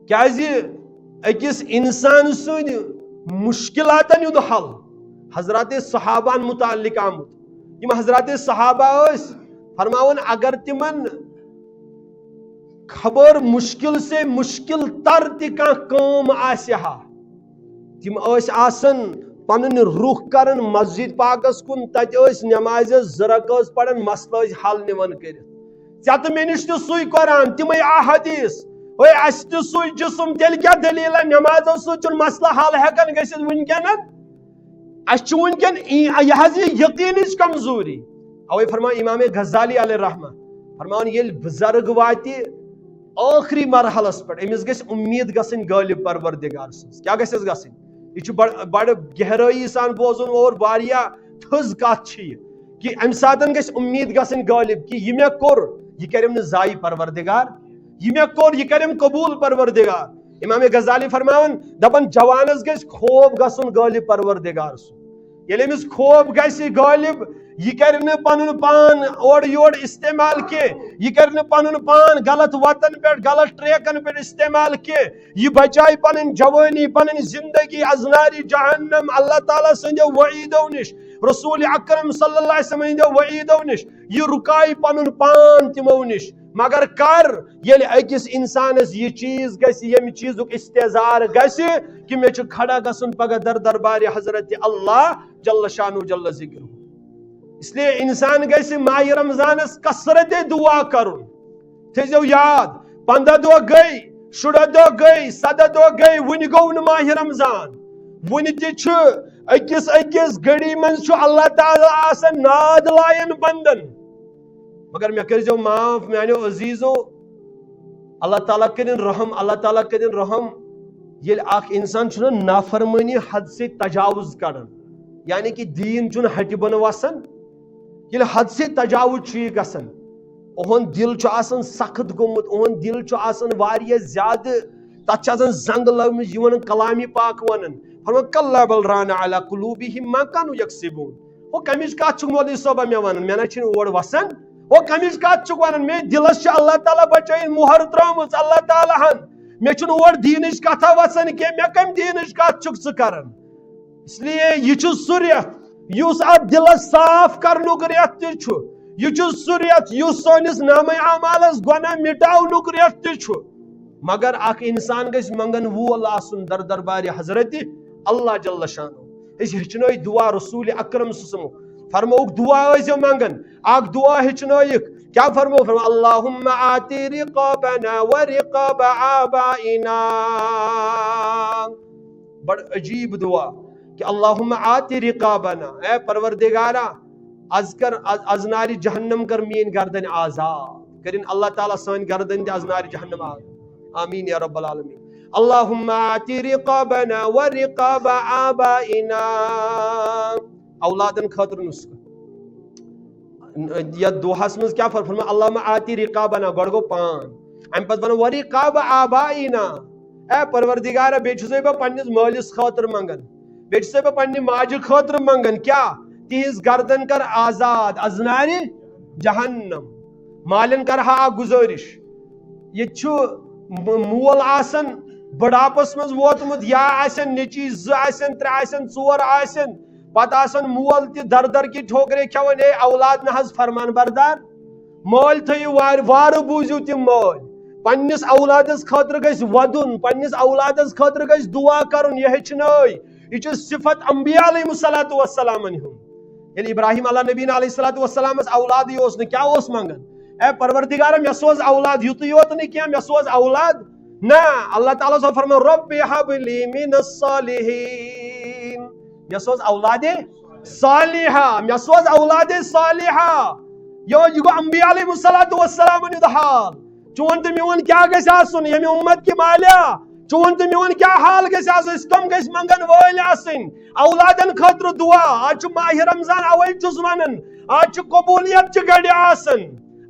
کیازِ أکِس انسان سٕنٛدِ مُشکلاتن ہُنٛد حل حضرات صحابہن متعلق آمُت۔ یِم حضرات صحابہ ٲسۍ فرماوان، اگر تِمن خبر مشکل سے مشکل تر تہِ کانٛہہ کٲم آسہِ ہا، تِم ٲسۍ آسان پنُن رُخ کران مسجد پاکس کُن، تتہِ ٲسۍ نمازِ زٕ رکٲژ پران، مسلہٕ ٲسۍ حل نِوان کٔرِتھ۔ ژےٚ تہٕ مےٚ نِش تہِ سُے قرآن، تِمے احادیث، ہے، اسہِ تہِ سُے جسم، تیٚلہِ کیٛاہ دٔلیٖلہ؟ نمازو سۭتۍ چھُنہٕ مسلہٕ حل ہٮ۪کان گٔژھِتھ وٕنکیٚنن۔ اسہِ چھُ وٕنکیٚن ای-، یہِ حظ یہِ یقینٕچ کمزوری۔ اوے فرماو امام غزالی علیہ رحمہ، فرماوان، ییٚلہِ بُزرگ واتہِ ٲخری مرحلس پٮ۪ٹھ، أمِس گژھِ اُمید گژھٕنۍ غٲلب پروردگار سٕنٛز۔ کیٛاہ گژھٮ۪س گژھٕنۍ؟ یہِ چھُ بڑ-، بڑٕ گہرٲیی سان بوزُن اور واریاہ تھٔز کتھ چھِ یہِ، کہِ امہِ ساتن گژھِ اُمید گژھٕنۍ غٲلب کہِ یہِ مےٚ کوٚر، یہِ کرٮ۪م نہٕ ضایع پروردگار، یہِ مےٚ کوٚر، یہِ کرٮ۪م قبول پروردگار۔ امام غزالی فرماوان، دپان، جوانس گژھِ خوف گژھُن غٲلب پروردگار سُنٛد۔ ییٚلہِ أمِس خوف گژھِ غٲلب، یہِ کرِ نہٕ پنُن پان اورٕ یورٕ استعمال کینٛہہ، یہِ کرِ نہٕ پنُن پان غلط وتن پٮ۪ٹھ، غلط ٹریکن پٮ۪ٹھ استعمال کینٛہہ، یہِ بچایہِ پنٕنۍ جوٲنی، پنٕنۍ زندگی از نارِ جہنم، اللہ تعالیٰ سٕنٛدیو وعیدو نِش، رسول اکرم صلی اللہ علیہ وسلم ہٕنٛدیو وعیدو نِش، یہِ رُکایہِ پنُن پان تِمو نِش۔ مگر کر؟ ییٚلہِ أکِس انسانس یہِ چیٖز گژھِ، ییٚمہِ چیٖزُک استحضار گژھِ کہِ مےٚ چھُ کھڑا گژھُن پگاہ در دربارِ حضرت اللہ جل شانہ جل ذکرہ۔ اس لیے انسان گژھِ ماہِ رمضانس کثرت دعا کرُن۔ تھٲیزیو یاد، پنٛداہ دۄہ گٔے، شُراہ دۄہ گٔے، سداہ دۄہ گٔے، وُنہِ گوٚو نہٕ ماہِ رمضان۔ وُنہِ تہِ چھُ أکِس أکِس گھڑی منٛز چھُ اللہ تعالیٰ آسان ناد لایان بندن۔ مگر مےٚ کٔرۍزیو معاف میانیو عزیزو، اللہ تعالیٰ کٔرِن رحم، اللہ تعالیٰ کٔرِن رحم۔ ییٚلہِ اکھ انسان چھُنہ نافرمٲنی حد سے تجاوز کران، یعنی کہ دیٖن چھُنہٕ ہٹہِ بۄنہٕ وسان، ییٚلہِ حد سے تجاوز چھُ یہِ گژھان، اُہُنٛد دِل چھُ آسان سخت گوٚمُت، اُہُنٛد دِل چھُ آسان واریاہ زیادٕ، تتھ چھِ آسان زنٛگ لٔجمٕژ، یِوان کلامِ پاک ونان، فرمان کلا بل ران علی قلوبہم ما کانوا یکسبون۔ ہو کمِچ کتھ چھُکھ مولوی صٲبہ مےٚ ونان؟ مےٚ نہ چھِنہٕ اور وسان۔ ہو کمِچ کتھ چھُکھ ونان؟ مےٚ دِلس چھِ اللہ تعالیٰ بچٲیِن مۄہر ترٲومٕژ اللہ تعالیٰ ہن۔ مےٚ چھُنہٕ اور دیٖنٕچ کتھا وسان کینٛہہ، مےٚ کمہِ دیٖنٕچ کتھ چھُکھ ژٕ کران؟ اس لیے یہِ چھُ سُہ رٮ۪تھ یُس اتھ دِلس صاف کرنُک رٮ۪تھ تہِ چھُ۔ یہِ چھُ سُہ رٮ۪تھ یُس سٲنِس نامہ اعمالس گۄناہ مٹاونُک رٮ۪تھ تہِ چھُ۔ مگر اکھ انسان گژھِ منگن وول آسُن در دربارِ حضرت اللہ جل شانہ۔ أسۍ ہیٚچھنٲے دعا رسول اکرم صلی اللہ علیہ وسلم۔ فرمووُکھ دعا ٲسۍزیو منگان۔ اکھ دعا ہیٚچھنٲیِکھ۔ کیٛاہ فرموو؟ فرموو، اللہم آتی رقابنا و رقاب آبائنا۔ بڑ عجیب دعا کہ اللہم آتی رقابنا، اے پروردگارا، از کر، از، از نارِ جہنم کر میٲنۍ گردن آزاد۔ کٔرِن اللہ تعالیٰ سٲنۍ گردن تہِ از نارِ جہنم آزاد۔ آمین یا رب العالمین۔ اللہم آتی رقابنا و رقاب آبائنا۔ اولادن خٲطرٕ نسخہٕ۔ یتھ دعاہس منٛز کیٛاہ فرموو؟ فرموو، اللہم آتی رقابنا، گۄڈٕ گوٚو پان، امہِ پتہٕ ونو، و رقاب آبائنا، اے پروردگارا، بیٚیہِ چھُسے بہٕ پننِس مٲلِس خٲطرٕ منگان، بیٚیہِ چھُسے بہٕ پننہِ ماجہِ خٲطرٕ منگان، کیٛاہ؟ تِہنٛز گردن کر آزاد از نارِ جہنم۔ مالٮ۪ن کرٕ ہا اکھ گُزٲرِش، ییٚتہِ چھُ م-، مول آسان بُڑھاپس منٛز ووتمُت، یا آسن نیٚچی زٕ آسن، ترٛےٚ آسن، ژور آسن، پتہٕ آسان مول تہِ در در کہِ ٹھوکرے کھٮ۪وان، اے اولاد نہ حظ فرمان بردار، مٲلۍ تھٲیِو وارِ، وارٕ بوٗزِو تِم مٲلۍ۔ پننِس اولادس خٲطرٕ گژھِ ودُن، پننِس اولادس خٲطرٕ گژھِ دعا کرُن، یہِ ہیٚچھنٲے۔ یہِ چھِ صفت انبیاء علیہم الصلوۃ والسلامن ہُنٛد۔ ییٚلہِ ابراہیم علیٰ نبینا علیہ الصلوۃ والسلامس اولادٕے اوس نہٕ، کیٛاہ اوس منگان؟ اے پروردگارا، مےٚ سوز اولاد، یُتُے یوت نہٕ کینٛہہ، مےٚ سوز اولاد۔ نہ، اللہ تعالیٰ ہس فرموو، رب ہب لی من الصالحین، مےٚ سوز اولادِ صالحہ، مےٚ سوز اولادِ صالحہ۔ یو، یہِ گوٚو انبیاء علیہم الصلوۃ والسلامن ہُنٛد حال۔ چون تہٕ میون کیٛاہ گژھِ آسُن، ییٚمہِ اُمت کہِ مالیا؟ چون تہٕ میون کیٛاہ حال گژھِ آسُن؟ أسۍ کم گژھِ منگن وٲلۍ آسٕنۍ؟ اولادن خٲطرٕ دعا۔ آز چھُ ماہِ رمضان، اوے چھُس ونان، آز چھُ قبولیت چہِ گڑِ آسان۔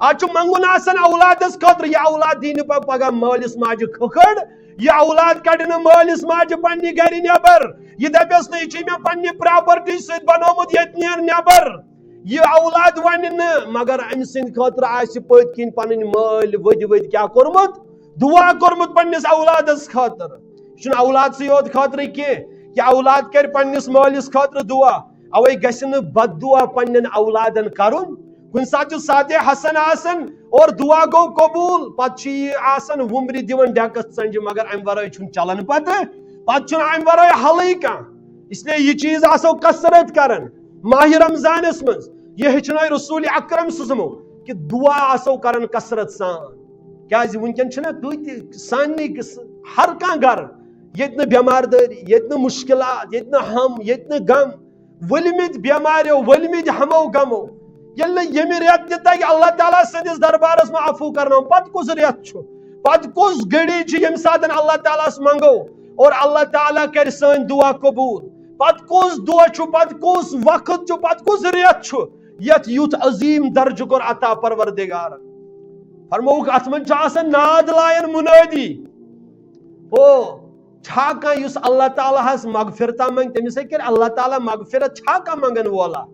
آز چھُ منگُن آسان اولادس خٲطرٕ، یہِ اولاد دی نہٕ پتہٕ پگاہ مٲلِس ماجہِ کھکھٕڑ، یہِ اولاد کڑِ نہٕ مٲلِس ماجہِ پننہِ گرِ نٮ۪بر، یہِ دپٮ۪س نہٕ، یہِ چھُے مےٚ پننہِ پراپرٹی سۭتۍ بنومُت، ییٚتہِ نیر نٮ۪بر۔ یہِ اولاد ونہِ نہٕ، مگر أمۍ سٕنٛدِ خٲطرٕ آسہِ پٔتۍ کِنۍ پنٕنۍ مٲلۍ ؤدۍ ؤدۍ کیٛاہ کوٚرمُت؟ دعا کوٚرمُت پننِس اولادس خٲطرٕ۔ یہِ چھُنہٕ اولادسٕے یوت خٲطرٕ کینٛہہ، یہِ اولاد کرِ پننِس مٲلِس خٲطرٕ دعا۔ اوے گژھِ نہٕ بد دعا پننٮ۪ن اولادن کرُن۔ کُنہِ ساتہٕ چھُ ساعتِ حسن آسان اور دعا گوٚو قبول، پتہٕ چھُ یہِ آسان وُمرِ دِوان ڈیکس ژنجہِ، مگر امہِ ورٲے چھُنہٕ چلان پتہٕ، پتہٕ چھُنہٕ امہِ ورٲے حلٕے کانٛہہ۔ اس لیے یہِ چیٖز آسو کثرت کران ماہِ رمضانس منٛز۔ یہِ ہیٚچھنٲے رسول اکرم صلی اللہ علیہ وسلمو کہ دعا آسو کران کثرت سان۔ کیازِ وٕنکیٚن چھِنہ کۭتۍ سارنٕے گٔژھ ہر کانٛہہ گرٕ، ییٚتہِ نہٕ بٮ۪مار دٲری، ییٚتہِ نہٕ مُشکلات، ییٚتہِ نہٕ ہم، ییٚتہِ نہٕ غم، ؤلمٕتۍ بٮ۪ماریو، ؤلمٕتۍ ہمو غمو۔ ییٚلہِ نہٕ ییٚمہِ رٮ۪تہٕ تہِ تگہِ اللہ تعالیٰ سٕنٛدِس دربارس منٛز عفو کرناوُن، پتہٕ کُس رٮ۪تھ چھُ؟ پتہٕ کُس گھڑی چھِ ییٚمہِ ساتہٕ اللہ تعالیٰ ہس منٛگو اور اللہ تعالیٰ کرِ سٲنۍ دعا قبول؟ پتہٕ کُس دۄہ چھُ، پتہٕ کُس وقت چھُ، پتہٕ کُس رٮ۪تھ چھُ، یتھ یُتھ عظیٖم درجہٕ کوٚر عطا پروردگارن؟ فرمووُکھ، اتھ منٛز چھُ آسان ناد لایان منٲدی، او، چھا کانٛہہ یُس اللہ تعالیٰ ہس مغفرتا منٛگہِ، تٔمِس سۭتۍ کرِ اللہ تعالیٰ مغفرت؟ چھا کانٛہہ منٛگن وولا؟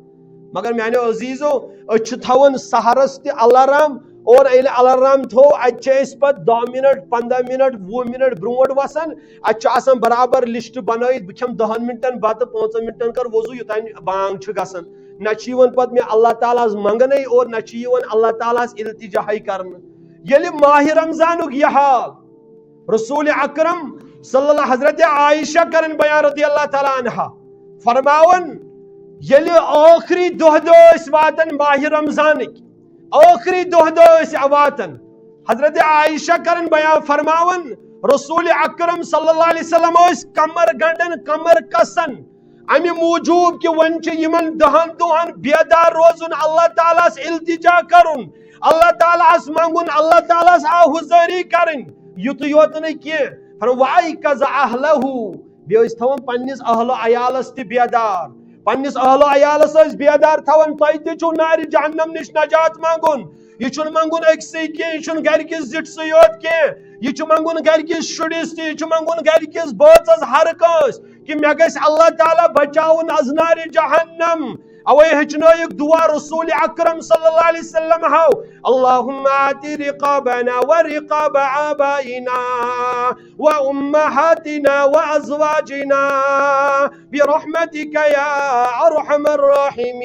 مگر میانیو عزیزو، أسۍ چھِ تھاوان سحرس تہِ الارام، اور ییٚلہِ الارام تھوو، اتہِ چھِ أسۍ پتہٕ دہ منٹ، پنٛداہ منٹ، وُہ منٹ برونٛٹھ وسان۔ اتہِ چھُ آسان برابر لسٹ بنٲیِتھ، بہٕ کھٮ۪مہٕ دہن منٹن بتہٕ، پانٛژن منٹن کرٕ وضو، یوٚتام بانگ چھِ گژھان۔ نہ چھِ یِوان پتہٕ مےٚ اللہ تعالیٰ ہس منٛگنَے، اور نہ چھِ یِوان اللہ تعالیٰ ہس التجاہے کرنہٕ۔ ییٚلہِ ماہِ رمضانُک یہِ حال رسول اکرم صلی اللہ، حضرت عائشہ کرن بیان رضی اللہ تعالیٰ عنہا، فرماوان، ییٚلہِ ٲخری دۄہ دۄہ ٲسۍ واتان ماہِ رمضانٕکۍ، ٲخری دۄہ دۄہ ٲسۍ واتان، حضرت عائشہ کرن بیان فرماوان، رسول اکرم صلی اللہ علیہ وسلم ٲسۍ کمر گنڈان، کمر کسان، امہِ موٗجوٗب کہِ وۄنۍ چھُ یِمن دہن دۄہن بیدار روزُن، اللہ تعالیٰ ہس التجا کرُن، اللہ تعالیٰ ہس منٛگُن، اللہ تعالیٰ ہس آ حضٲری کرٕنۍ۔ یُتُے یوت نہٕ کینٛہہ، فرماوان، "وَأَيْقَظَ أَهْلَهُ"، بیٚیہِ ٲسۍ تھاوان پننِس اہل و عیالس تہِ بیدار، پننِس اہل و عیالس ٲسۍ بیدار تھاوان، تۄہہِ تہِ چھُو نارِ جہنم نِش نجات منٛگُن۔ یہِ چھُنہٕ منٛگُن أکسٕے کینٛہہ، یہِ چھُنہٕ گرِکِس زِٹھسٕے یوت کینٛہہ، یہِ چھُ منٛگُن گرِکِس شُرِس تہِ، یہِ چھُ منٛگُن گرِکِس بٲژس، ہر کٲنٛسہِ، کہِ مےٚ گژھِ اللہ تعالیٰ بچاوُن از نارِ جہنم۔ اوے ہیٚچھنٲیِکھ دعا رسول اکرم صلی اللہ علیہ وسلم ہاو، اللهم آت رقابنا ورقاب آبائنا وامهاتنا وازواجنا برحمتك يا ارحم الراحمين۔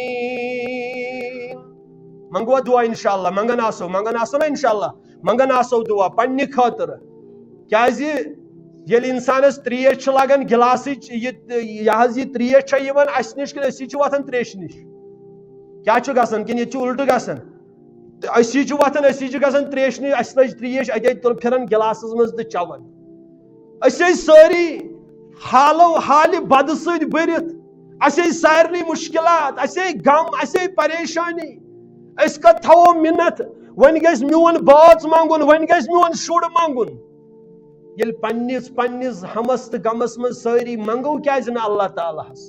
منگوا دعا انشاءاللہ، منگن آسو، منگن آسو نا انشاءاللہ، منگن آسو دعا پننہِ خٲطرٕ۔ کیازِ ییٚلہِ انسانس تریش چھِ لگان گلاسٕچ، یہِ، یہِ حظ یہِ تریش چھےٚ یِوان اسہِ نِش کِنہٕ أسی چھِ وۄتھان تریشہِ نِش؟ کیٛاہ چھُ گژھان؟ کِنہٕ ییٚتہِ چھُ الٹہٕ گژھان؟ تہٕ أسی چھِ وۄتھان، أسی چھِ گژھان تریشہِ نِش، اسہِ لٔج تریش، اتے تُل پھِران گلاسس منٛز تہٕ چٮ۪وان۔ أسۍ ٲسۍ سٲری حالو حالہِ بدٕ سۭتۍ بٔرِتھ، اسہِ ٲسۍ سارنٕے مُشکلات، اسہِ ٲسۍ غم، اسہِ ٲسۍ پریشٲنی۔ أسۍ کتھ تھاوو مِنت؟ وۄنۍ گژھِ میون باژ منٛگُن، وۄنۍ گژھِ میون شُر منٛگُن۔ ییٚلہِ پننِس، پننِس ہمس تہٕ غمس منٛز سٲری منٛگو کیازِ نہٕ اللہ تعالیٰ ہس؟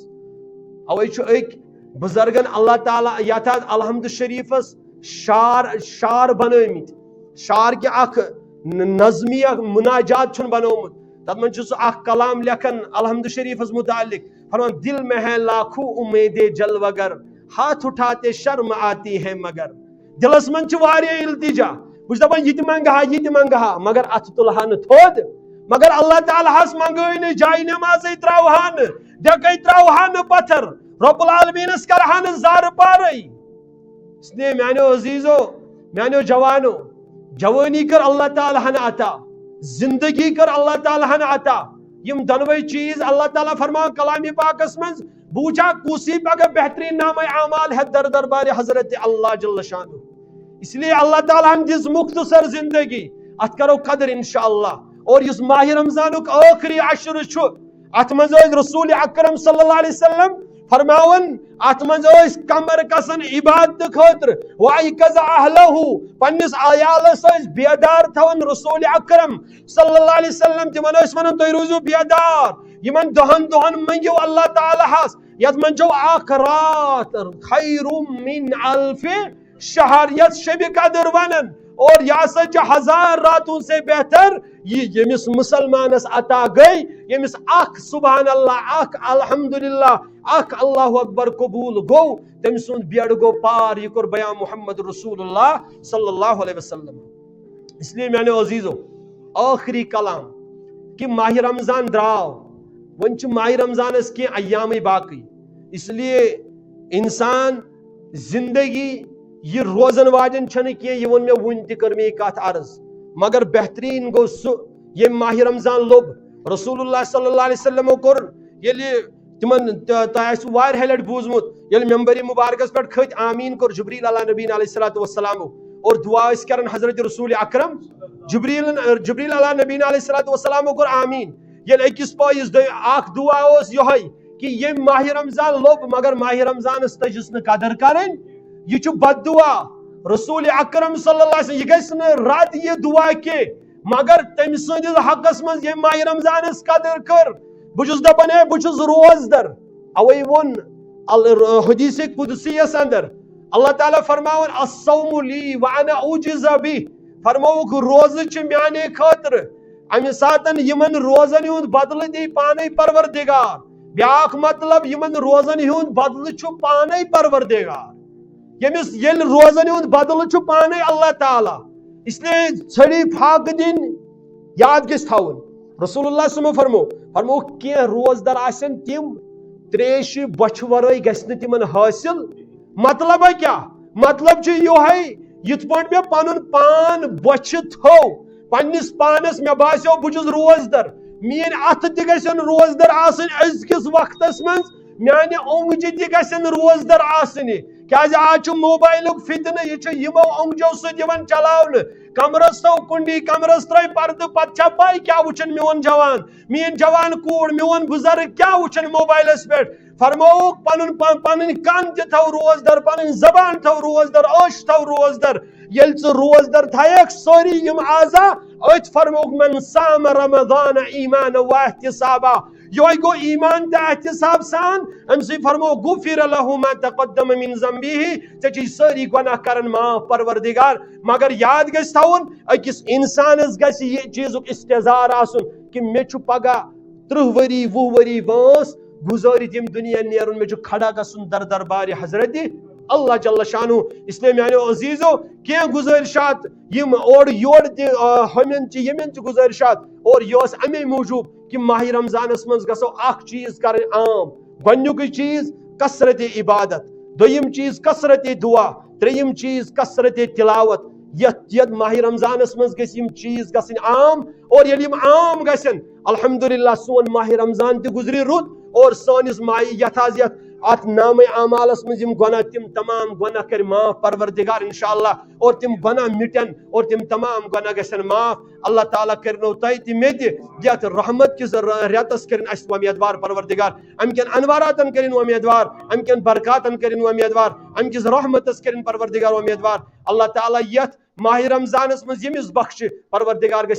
اوے چھُ أکۍ بُزرگن اللہ تعالیٰ یتھ الحمد شریفس شار، شار بنٲومٕتۍ، شار کہِ اکھ ن-، نظمیہ مناجات چھُن بنوومُت۔ تتھ منٛز چھُ سُہ اکھ کلام لیکھان الحمد شریفس متعلق، فرمان، "دل میں ہے لاکھوں امیدیں جلوگر، ہاتھ اٹھاتے شرم آتی ہے مگر۔" دلس منٛز چھِ واریاہ التجا، بہٕ چھُس دپان، یہِ تہِ منٛگہٕ ہا، یہِ تہِ منٛگہٕ ہا، مگر اتھٕ تُلہٕ ہا نہٕ تھوٚد۔ مگر اللہ تعالیٰ ہس منٛگٲے نہٕ، جاے نمازے ترٛاوہا نہٕ، ڈٮ۪کے ترٛاوہا نہٕ پتھر، رب العالمینس کرہا نہٕ زارٕ پارے۔ اس لیے میانیو عزیزو، میانیو جوانو، جوانی کر اللہ تعالیٰ ہن عطا، زندگی کر اللہ تعالیٰ ہن عطا۔ یم دۄنوے چیز اللہ تعالیٰ فرمان کلام پاکس منٛز، بہٕ وٕچھا کُس یی پگاہ بہترین نامہ اعمال ہیتھ در دربار حضرت اللہ جل شانہ۔ اس لیے اللہ تعالیٰ ہن دِژ مختصر زندگی، اتھ کرو قدر انشاءاللہ۔ اور یُس ماہ رمضانُک ٲخری عشر چھُ، اتھ منٛز ٲسۍ رسول اکرم صلی اللہ علیہ وسلم فرماوان، اتھ منٛز ٲسۍ کمر کسان عبادت خٲطرٕ، وایقظ اہلہ، پننِس عیالس ٲسۍ بیدار تھاوان رسول اکرم صلی اللہ علیہ وسلم، تِمن ٲسۍ ونان، "تُہۍ روٗزِو بیدار، یِمن دہن دۄہن منٛگِو اللہ تعالیٰ ہس، یتھ منٛز چھو اکھ راتھ خیر من الف شہر، یتھ شبِ قدر ونان، اور یہ ہسا چھِ ہزار راتوں سے بہتر، یہ ییٚمِس مسلمانس عطا گٔے، ییٚمِس اکھ سبحان اللہ، اکھ الحمدللہ، اکھ اللہ اکبر قبول گوٚو، تٔمۍ سُنٛد بیڑٕ گوٚو پار، یہِ کوٚر بیان محمد رسول اللہ صلی اللہ علیہ وسلم۔ اس لیے میانیو عزیزو، ٲخری کلام کہِ ماہ رمضان درٛاو، وۄنۍ چھِ ماہ رمضانس کینٛہہ ایامٕے باقٕے، اس لیے انسان زندگی یہِ روزن واجن چھنہٕ کینٛہہ، یہِ ووٚن مےٚ وُنۍ تہِ، کٔر مےٚ یہِ کتھ عرض، مگر بہترین گوٚو سُہ ییٚمۍ ماہ رمضان لوٚب۔ رسول اللہ صلی اللہ علیہ وسلمو کوٚر، ییٚلہِ تِمن، تہ-، تۄہہِ آسِوٕ واریاہہِ لٹہِ بوٗزمُت، ییٚلہِ ممبرِ مبارکس پٮ۪ٹھ کھٔتۍ، آمین کوٚر جبریل علیٰ نبینا علیہ الصلوۃ والسلامو، اور دعا ٲسۍ کران حضرت رسول اکرم، جبریل، جبریل علیٰ نبینا علیہ الصلوۃ والسلامو کوٚر آمین۔ ییٚلہِ أکِس پٲیِس دوٚیہِ اکھ دعا اوس یِہوٚے کہِ ییٚمۍ ماہِ رمضان لوٚب مگر ماہِ رمضانس تٔجِس نہٕ قدر کرٕنۍ، یہِ چھُ بد دعا۔ رسول اکرم صلی اللہ علیہ وسلم، یہِ گژھِ نہٕ رد یہِ دعا کینٛہہ، مگر تٔمۍ سٕنٛدِس حقس منٛز ییٚمۍ ماہِ رمضانس قدر کٔر، بہٕ چھُس دپان، ہے، بہٕ چھُس روزدر۔ اوے ووٚن ال-، حدیث قدسی یس اندر، اللہ تعالیٰ فرماوان، "الصوم لی وانا اجزی بہ"، فرمووُکھ، روزٕ چھِ میانے خٲطرٕ، امہِ ساتن یِمن روزن ہُنٛد بدلہٕ دی پانے پروردگار۔ بیاکھ مطلب، یِمن روزن ہُنٛد بدلہٕ چھُ پانے پروردگار۔ ییٚمِس ییٚلہِ روزن ہُنٛد بدلہٕ چھُ پانے اللہ تعالیٰ۔ اس لیے ژھٔڑی پھاکہٕ دِنۍ یاد گژھِ تھاوُن۔ رسول اللہ صلی اللہ علیہ وسلم فرمو، فرمو، کینٛہہ روزدر آسن تِم، تریشہِ بۄچھِ ورٲے گژھِ نہٕ تِمن حٲصِل۔ مطلب کیٛاہ؟ مطلب چھُ یِہوٚے، یِتھ پٲٹھۍ مےٚ پنُن پان بۄچھِ تھوٚو، پننِس پانس مےٚ باسیو بہٕ چھُس روزدر، میٲنۍ اتھٕ تہِ گژھن روزدر آسٕنۍ أزکِس وقتس منٛز، میانہِ اونٛگجہِ تہِ گژھن روزدر آسٕنہِ۔ کیازِ آز چھُ موبایلُک فتنہٕ، یہِ چھُ یِمو اونٛگجو سۭتۍ یِوان چلاونہٕ۔ کمرس تھٲو کنڈی، کمرس ترٲے پردٕ، پتہٕ چھا پاے کیٛاہ وٕچھن میون جوان، میٲنۍ جوان کوٗر، میون بُزرگ کیٛاہ وٕچھن موبایلس پٮ۪ٹھ؟ فرمووُکھ، پنُن پن-، پنٕنۍ کن تہِ تھاو روزدر، پنٕنۍ زبان تھاو روزدر، أچھ تھاو روزدر۔ ییٚلہِ ژٕ روزدر تھایکھ، سٲری یِم اعضا أتھۍ فرمووُکھ، من صام رمضان ایمان و احتسابا۔ یِہوٚے گوٚو ایمان تہٕ احتساب سان۔ أمۍ سٕے فرموو، غفر له ما تقدم من ذنبه، ژےٚ چھِ سٲری گۄناہ کرن معاف پروردگار۔ مگر یاد گژھِ تھاوُن، أکِس انسانس گژھِ یہِ چیٖزُک استحضار آسُن کہِ مےٚ چھُ پگاہ ترٕٛہ ؤری، وُہ ؤری وٲنٛس گُزٲرِتھ ییٚمہِ دُنیا نیرُن، مےٚ چھُ کھڑا گژھُن در دربارِ حضرت اللہ جل شانہ۔ اس لیے میانیو عزیزو، کینٛہہ گُزٲرِشات یِم اورٕ یورٕ تہِ، آ، ہُمٮ۪ن تہِ یِمٮ۪ن تہِ گُزٲرِشات، اور یہِ اوس امے موٗجوٗب کہِ ماہِ رمضانس منٛز گژھو اکھ چیٖز کرٕنۍ عام۔ گۄڈنیُکُے چیٖز، کثرت عبادت۔ دوٚیِم چیٖز، کثرت دعا۔ ترٛیٚیِم چیٖز، کثرت تلاوت۔ یتھ، یتھ ماہِ رمضانس منٛز گژھِ یِم چیٖز گژھٕنۍ عام، اور ییٚلہِ یِم عام گژھن، الحمدللہ، سون ماہِ رمضان تہِ گُزرِ رُت، اور سٲنِس ماہِ، یتھ حظ یتھ اتھ نامہ اعمالس منٛز یِم گۄناہ، تِم تمام گۄناہ کرِ معاف پروردگار انشاءاللہ، اور تِم گۄناہ مٹن، اور تِم تمام گۄناہ گژھن معاف۔ اللہ تعالیٰ کٔرِنو تۄہہِ تہِ مےٚ تہِ یتھ رحمت کِس ر-، رٮ۪تس کٔرِن اسہِ وۄمیدوار پروردگار، امہِ کٮ۪ن انواراتن کٔرِن وۄمیدوار، امہِ کٮ۪ن برکاتن کٔرِن وۄمیدوار، امہِ کِس رحمتس کٔرِن پروردگار وۄمیدوار۔ اللہ تعالیٰ یتھ ماہِ رمضانس منٛز ییٚمِس بخشہِ، پروردگار گژھِ